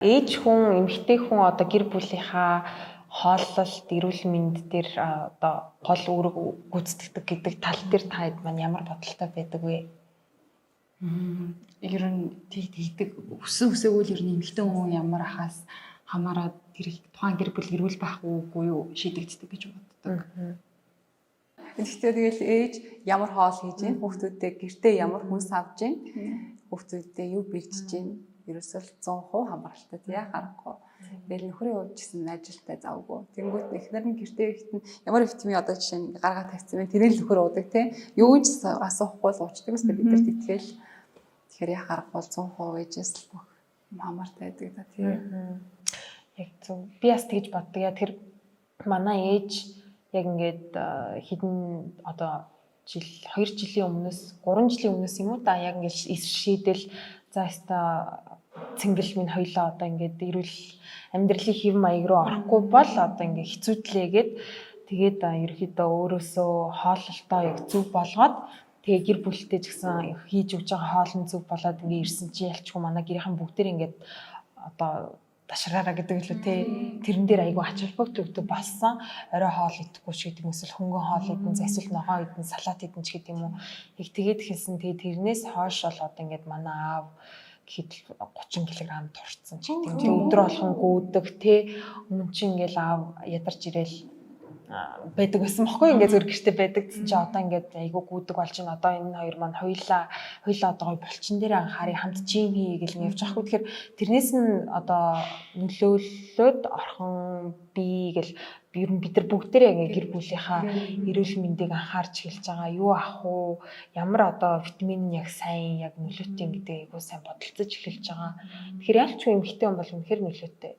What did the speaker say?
Ээж хүн, эмэгтэй хүн одоо гэр бүлийнхаа хооллолт, эрүүл мэнд дээр одоо гол үүрэг гүйцэтгэдэг гэдэг тал дээр та хэд маань ямар бодолтой байдаг вэ? Ер нь тэгдэг, өссөн өсөөгүй л ер нь эмэгтэй хүн ямар ахаас хамаарат тэр тухайн гэр бүл эрүүл байх уугүй юу шийдэгддэг гэж боддог. Гэхдээ тэгэл ээж ямар хоол хийж гин, хүүхдүүдээ гэртээ ямар хүнс авч гин, хүүхдүүдээ юу бэлдэж гин, ерөөсөө л 100% хамааралтай, тий, харахгүй. Тэгэл нөхрийн хувьд ч гэсэн ажилтай завгүй. Тэнгүүт эхнэр нь гэртээ ихэд нь ямар витамин одоо жишээ нь гаргаа тавьсан бэ? Тэрийг л нөхөр уудаг, тий. Юу ч асуухгүй л уучдаг үстэй бид нарт итгээл. Тэгэхээр яа харахгүй 100% ээжээс л бүх юм хамаартай байдаг да, тий. Яг зөв. Би бас тэгж боддог. Я тэр манай ээж яг ингээд хэдэн одоо жил, 2 жилийн өмнөөс, 3 жилийн өмнөөс юм уу да, яг ингээд шийдэл за өста цэнгэл минь хоёлоо одоо ингээд эрүүл амьдралын хэв маяг руу орохгүй бол одоо ингээд хэцүүдлээгээд, тэгээд ерөөхдөө өөрөөсөө хооллолтоо яг зөв болгоод, тэгээ гэр бүлтэй ч гэсэн хийж өгч байгаа хоол нь зөв болоод ингээд ирсэн чи ялчгүй манай гэрийнхэн бүгдээр ингээд одоо ташраараа гэдэг лүү те, тэрэн дээр айгүй ач холбогдол өгдөг болсон. Орой хоол идэхгүй ч гэдэг юм, эсвэл хөнгөн хоол идэн, эсвэл ногоон идэн, салат идэн ч гэдэг юм уу. Яг тэгээд хэлсэн. Тэгээд тэрнээс хойш бол одоо ингээд манай аав гэхэд 30 кг турцсан ч гэдэг юм. Өдөр болгон гүйдэг те. Өмнө чинь ингээл аав ядарч ирээл байдаг байсан бохгүй, ингээд зүр гэрте байдаг гэсэн чи одоо ингээд айгүй гүйдэг болж байна. Одоо энэ хоёр маань хоёлаа хоёлаа одоо гой булчин дээр анхаарыг, хамт жим хий гэл явж байгаа хгүй. Тэгэхээр тэрнээс нь одоо нөлөөллөөд орхон би гэл ер нь бид нар бүгдээрээ ингээд гэр бүлийнхаа эрүүл мэндийг анхаарч эхэлж байгаа. Юу авах уу? Ямар одоо витамин нь яг сайн, яг нөлөөтэй гэдэг айгүй сайн бодолцож эхэлж байгаа. Тэгэхээр ялч хүн, эмэгтэй хүн бол үнэхээр нөлөөтэй.